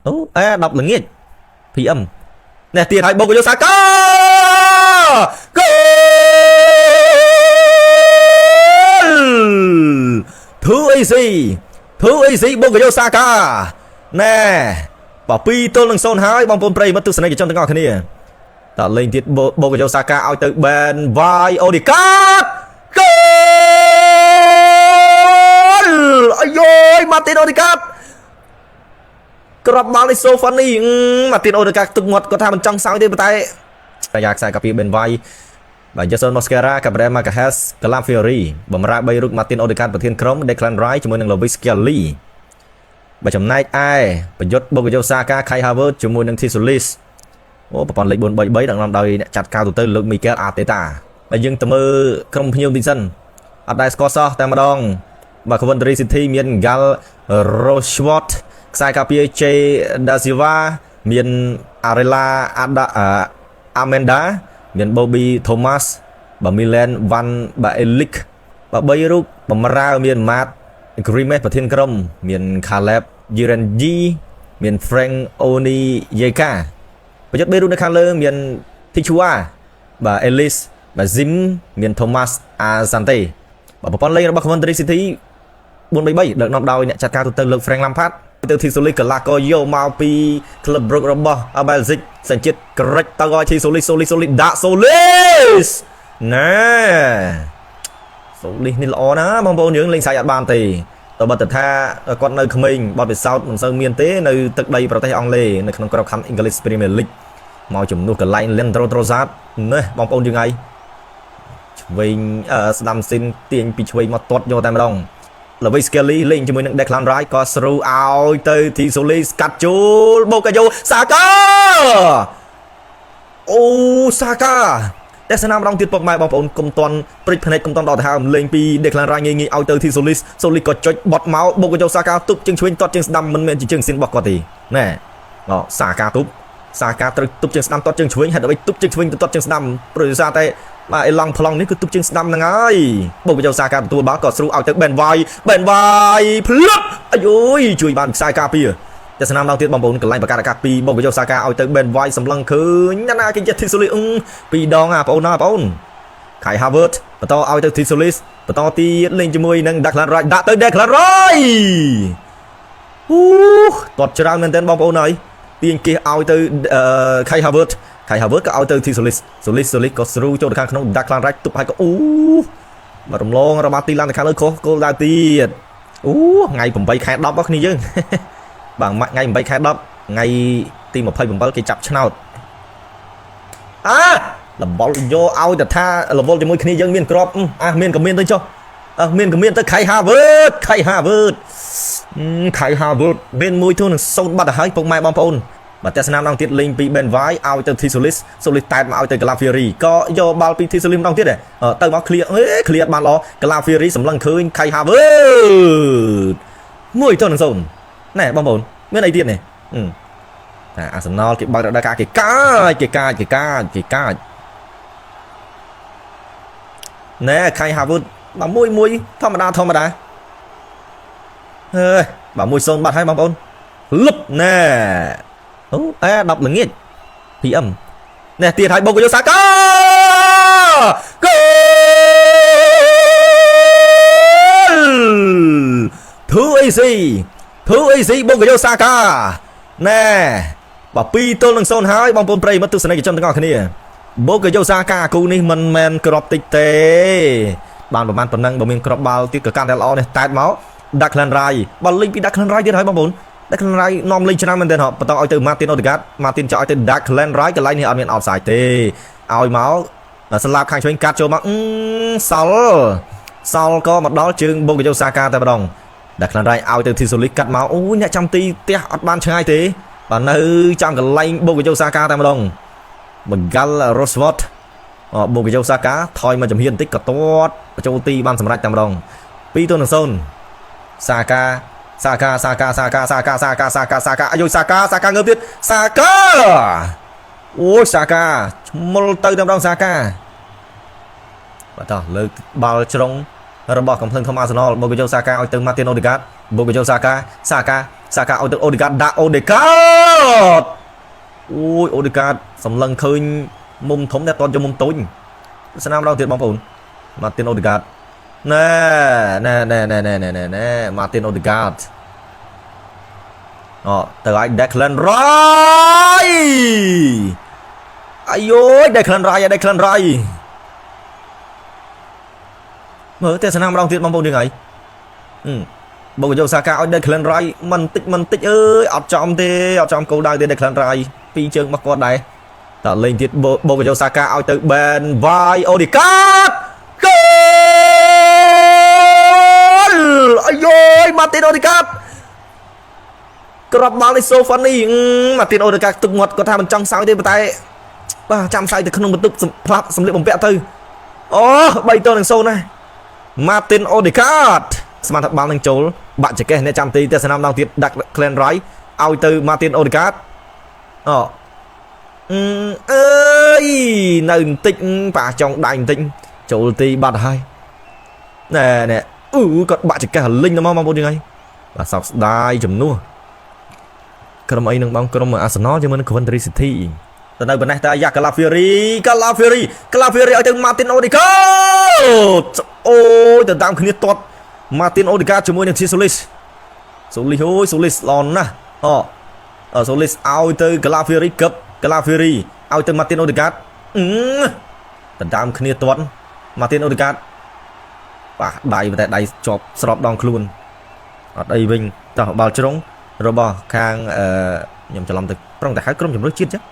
អូអេ10ល្ងាច PM នេះទៀតហើយបុកយោសាកាគោល 2 AC 2 AC បុកយោសាកាណែបាទ2ទល់នឹង0ហើយបងប្អូនប្រិយមិត្តទស្សនិកជនទាំងអស់គ្នាតើលេងទៀតបុកយោសាកាឲ្យទៅ Ben Y អូឌីកាតគោលអាយយម៉ាទីនអូឌីកាតក្របបាល់នេះ so funny ម៉ាទីនអូឌីកាតទឹកមាត់គាត់ថាមិនចង់សើចទេប៉ុន្តែយ៉ាខ្សែកាពី Ben Y បាទ Jason Mosquera, Gabriel Magalhaes, Calafiori បំរើ3រូប Martin Odegaard ប្រធានក្រុម Declan Rice ជាមួយនឹង Lewis Skelly បាទចំណែកឯប្រយុទ្ធបុកយោសាកា Kai Havertz ជាមួយនឹង Thisolis អូប្រព័ន្ធលេខ4 3 3ដឹកនាំដោយអ្នកចាត់ការទូទៅលោក Mikel Arteta បាទយើងទៅមើលក្រុមភ្ញៀវទីសិនអត់ដែលស្គាល់សោះតែម្ដងបាទ Coventry City មាន Gal Rochefort ខ្សែការពារ J Da Silva មាន Arela Ada Amenda មាន Bobby Thomas បាទ Milan Van Baelik បាទ3រូបបំរើមាន Matt Grimes ប្រធានក្រុមមាន Caleb Yirenji មាន Frank Onyeka ប្រយុទ្ធ3រូបនៅខាងលើមាន Tichua បាទ Ellis បាទ Zim មាន Thomas Asante បាទប្រព័ន្ធលេងរបស់ Coventry City 4 3 3ដឹកនាំដោយអ្នកចាត់ការទូទៅលោក Frank Lampard ទៅធីសូលីកលាកយកមកពី Club Brugge របស់ Belgique សញ្ជាតិក្រិចទៅឲ្យធីសូលីសូលីសូលីដាក់សូលីសណែសូលីសនេះល្អណាស់បងប្អូនយើងលេងសាច់អត់បានទេតើបើតថាគាត់នៅក្មេងបទពិសោធន៍មិនសូវមានទេនៅទឹកដីប្រទេសអង់គ្លេសនៅក្នុងក្របខ័ណ្ឌ English Premier League មកជំនួសកន្លែង Leandro Trossard នេះបងប្អូនយើងហើយឆ្វេងស្ដាំស៊ីនទាញពីឆ្វេងមកទាត់យកតែម្ដង Lewis Skelly លេងជាមួយនឹង Declan Rice ក៏ស្រូឲ្យទៅ Tisoli ស្កាត់ជូលបូកាយ៉ូសាកាអូសាកាតែស្នាមម្ដងទៀតពុកម៉ែបងប្អូនកុំតន់ព្រិចភ្នែកកុំតន់ដល់ទៅហើមលេងពី Declan Rice ងាយងាយឲ្យទៅ Tisoli សូលីក៏ចុចបត់មកបូកាយ៉ូសាកាទប់ជើងឆ្វេងទាត់ជើងស្ដាំមិនមែនជាជើងស៊ីនរបស់គាត់ទេណែអសាកាទប់សាកាត្រូវទប់ជើងស្ដាំទាត់ជើងឆ្វេងហេតុអ្វីទប់ជើងឆ្វេងទៅទាត់ជើងស្ដាំព្រោះដោយសារតែបាទអេឡង់ប្លង់នេះគឺទប់ជើងស្ដាំហ្នឹងហើយបុកចូលសាកាទទួលបាល់ក៏ស្រួលឲ្យទៅបេនវ៉ៃបេនវ៉ៃភ្លឹបអាយយជួយបានខ្សែការពារតែស្នាមដល់ទៀតបងប្អូនកន្លែងបង្កើតឱកាសពីបុកចូលសាកាឲ្យទៅបេនវ៉ៃសម្លឹងឃើញណាណាគេចេះធីសូលីអឺពីរដងអាបងប្អូនណាបងប្អូនខៃហាវើតបន្តឲ្យទៅធីសូលីសបន្តទៀតលេងជាមួយនឹង Declan Rice ដាក់ទៅ Declan Rice អូទាត់ច្រើនមែនទែនបងប្អូនហើយទាញគេឲ្យទៅខៃហាវើតខៃហាវើតក៏ឲ្យទៅធីសូលីសសូលីសសូលីសក៏ស្រូចូលទៅខាងក្នុង Declan Rice ទប់ឲ្យក៏អូបាទរំលងរបស់ទីឡើងទៅខាងលើខុសគោលដៅទៀតអូថ្ងៃ8ខែ10របស់គ្នាយើងបាទថ្ងៃ8ខែ10ថ្ងៃទី27គេចាប់ឆ្នោតអាលបលយកឲ្យតែថាលបលជាមួយគ្នាយើងមានក្របអាមានក៏មានទៅចុះអើមានក៏មានទៅខៃហាវើតខៃហាវើតខៃហាវើតមានមួយទូនឹងសូនបាត់ទៅហើយពុកម៉ែបងប្អូនបាទតែស្នាមដងទៀតលេងពី Ben White ឲ្យទៅ Thisolis សូលីសតែតមកឲ្យទៅ Calafiori ក៏យកបាល់ពី Thisolis ម្ដងទៀតដែរទៅមក clear អេ clear បានល្អ Calafiori សម្លឹងឃើញខៃហាវើត1-0ណែបងប្អូនមានអីទៀតនេះតែអាសណលគេបើករដូវកាលគេកាចគេកាចគេកាចគេកាចណែខៃហាវើតបាទមួយមួយធម្មតាធម្មតាហេបាទ1-0បាត់ហើយបងប្អូនលឹបណែអូអេ10ល្ងាច PM នេះទៀតហើយបុកយោសាកាគោល2 AC 2 AC បុកយោសាកាណែបាទ2ទល់នឹង0ហើយបងប្អូនប្រិយមិត្តទស្សនិកជនទាំងអស់គ្នាបុកយោសាកាគូនេះមិនមែនក្របតិចទេបានប្រហែលប៉ុណ្ណឹងបើមានក្របបាល់ទៀតក៏កាន់តែល្អនេះតែតមក Declan Rice បាល់លេងពី Declan Rice ទៀតហើយបងប្អូន Declan Rice នាំលេងច្រើនមែនទែនហ៎បន្តឲ្យទៅ Martin Odegaard Martin ចោលឲ្យទៅ Declan Rice កន្លែងនេះអត់មាន offside ទេឲ្យមកស្លាប់ខាងឆ្វេងកាត់ចូលមកសល់សល់ក៏មកដល់ជើងបុកយោសាកាតែម្ដង Declan Rice ឲ្យទៅ Tisoli កាត់មកអូអ្នកចាំទីផ្ទះអត់បានឆ្ងាយទេបាទនៅចាំកន្លែងបុកយោសាកាតែម្ដងបង្កាល់ Roswart បុកយោសាកាថយមកចំហៀនបន្តិចក៏ទាត់បញ្ចូលទីបានសម្រេចតែម្ដង2-0សាកាសាកាសាកាសាកាសាកាសាកាសាកាសាកាអាយសាកាសាកាងើបទៀតសាកាអូយសាកាឈ្មុលទៅតែម្ដងសាកាបាទតោះលើកបាល់ជ្រុងរបស់កំភ្លឹងធំអាសណលបុកយោសាកាឲ្យទៅម៉ាទីនអូឌីកាតបុកយោសាកាសាកា សាកាឲ្យទៅអូឌីកាដាក់អូឌីកាតអូយអូឌីកាតសម្លឹងឃើញមុំធំតែតន់យកមុំតូចស្នាមម្ដងទៀតបងប្អូនម៉ាទីនអូឌីកាតណែណែណែណែណែណែណែណែម៉ាទីនអូឌីកាតអូទៅឲ្យ Declan Rice អាយយ Declan Rice Declan Rice មើលទេសនាម្ដងទៀតបងប្អូនយើងហើយបងយកសាកាឲ្យ Declan Rice មិនតិចមិនតិចអើយអត់ចំទេអត់ចំគោលដៅទេ Declan Rice ពីរជើងរបស់គាត់ដែរតើលេងទៀតបូកយកសាកាឲ្យទៅ Ben White Odegaard គោលអាយយម៉ាទីនអូឌីកាតក្របបាល់នេះសូហ្វានីម៉ាទីនអូឌីកាតទឹកមាត់គាត់ថាមិនចង់សើចទេប៉ុន្តែបាទចាំសើចទៅក្នុងបន្ទប់ផ្លាប់សម្លៀកបំពាក់ទៅអូ3ទល់នឹង0ណាម៉ាទីនអូឌីកាតស្មានថាបាល់នឹងចូលបាក់ចកេះអ្នកចាំទីទេសនាម្ដងទៀតដាក់ Clan Rice ឲ្យទៅម៉ាទីនអូឌីកាតអូអើយនៅបន្តិចប៉ាចង់ដៃបន្តិចចូលទីបាត់ហើយណែណែអឺគាត់បាក់ចកេះលិញទៅមកបងប្អូនយើងហើយបាទសោកស្ដាយជំនួសក្រុមអីនឹងបងក្រុមអាសនលជាមួយនឹង Coventry City ទៅនៅប៉ុណ្ណេះតើយ៉ាកាឡាហ្វីរីកាឡាហ្វីរីកាឡាហ្វីរីឲ្យទៅម៉ាទីនអូឌីកាអូយទៅតាមគ្នាទាត់ម៉ាទីនអូឌីកាជាមួយនឹងធីសូលីសសូលីសអូយសូលីសល្អណាស់អូសូលីសឲ្យទៅកាឡាហ្វីរីកឹបកាឡាហ្វីរីឲ្យទៅម៉ាទីនអូឌីកាអឺទៅតាមគ្នាទាត់ម៉ាទីនអូឌីកាបាទដៃតែដៃជាប់ស្របដងខ្លួនអត់អីវិញតោះបាល់ជ្រុងរបស់ខាងអឺខ្ញុំច្រឡំទៅប្រុងតែហៅក្រុមជម្រើសជាតិចឹង